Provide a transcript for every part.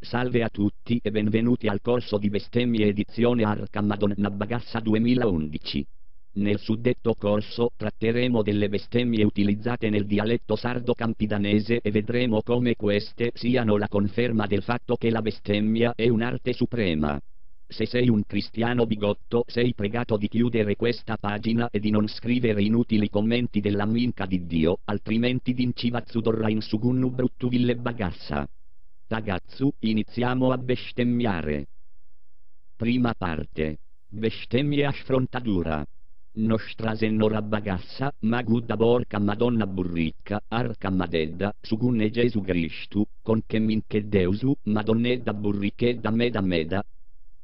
Salve a tutti e benvenuti al corso di bestemmie edizione Arca Madonna Bagassa 2011. Nel suddetto corso tratteremo delle bestemmie utilizzate nel dialetto sardo campidanese e vedremo come queste siano la conferma del fatto che la bestemmia è un'arte suprema. Se sei un cristiano bigotto sei pregato di chiudere questa pagina e di non scrivere inutili commenti della minca di Dio, altrimenti dincivazudorra in sugunnu bruttuville bagassa. Ragazzu, iniziamo a bestemmiare. Prima parte. Bestemmie a sfrontadura. Nostra Sennora Bagassa, Magudda Borca Madonna Burricca, Arca Madedda, Sugunne Gesù Cristu, con che minche Deusu, Madonnedda Burrichedda Meda Meda,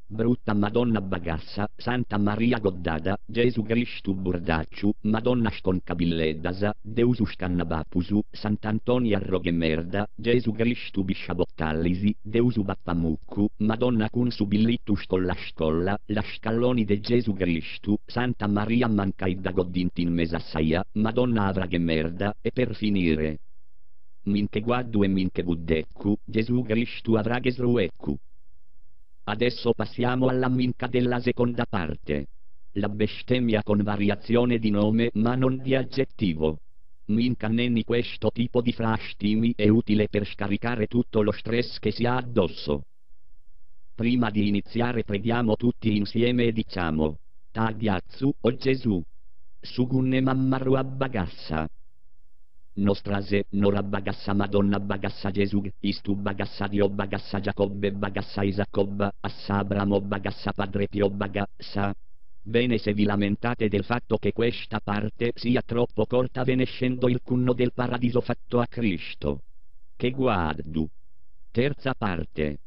Brutta Madonna Bagassa, Santa Maria Goddada, Gesù Cristu Burdacciu, Madonna Sconcabilleddasa, Deusu Scannabapusu, Sant'Antonia Roghemerda, Gesù Cristu Bisciabottallisi, Deusu Bappamuccu, Madonna cun su billittu scolla scolla, la scalloni de Gesù Cristu, Santa Maria Mancaidda Goddintin Mesassaia, Madonna Avraghemerda, e per finire. Minche guaddu e minche buddeccu, Gesù Cristu avraghesrueccu. Adesso passiamo alla minca della seconda parte. La bestemmia con variazione di nome ma non di aggettivo. Minca nenni questo tipo di frastimi è utile per scaricare tutto lo stress che si ha addosso. Prima di iniziare preghiamo tutti insieme e diciamo Tagliazzu o Gesù. Sugunne mammaru abbagassa. Nostrase, Nora bagassa Madonna bagassa Gesù, Istu bagassa Dio bagassa Giacobbe bagassa Isacobba, Assa Abramo bagassa Padre Pio bagassa. Bene se vi lamentate del fatto che questa parte sia troppo corta ve ne scendo il cunno del paradiso fatto a Cristo. Che guardu. Terza parte.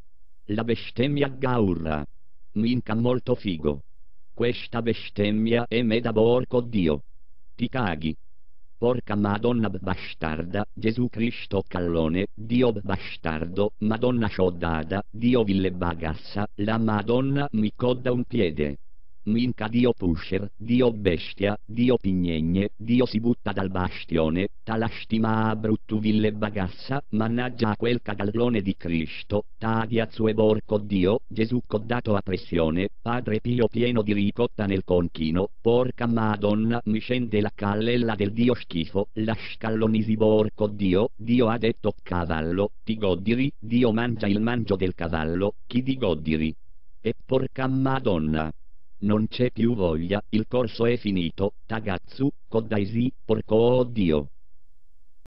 La bestemmia gaurra. Minca molto figo. Questa bestemmia è meda porco Dio. Ti caghi. Porca Madonna bastarda, Gesù Cristo callone, Dio bastardo, Madonna sciodada, Dio ville bagassa, la Madonna mi coda un piede. Minca Dio pusher, Dio bestia, Dio pignegne, Dio si butta dal bastione, talastima bruttu ville bagassa, mannaggia a quel cagallone di Cristo, tagliazzu e borco Dio, Gesù coddato a pressione, Padre Pio pieno di ricotta nel conchino, porca Madonna mi scende la callella del Dio schifo, la scallonisi borco Dio, Dio ha detto cavallo, ti godiri, Dio mangia il mangio del cavallo, chi di godiri? E porca Madonna! Non c'è più voglia, il corso è finito, tagazzu, kodaisi, porco oh Dio.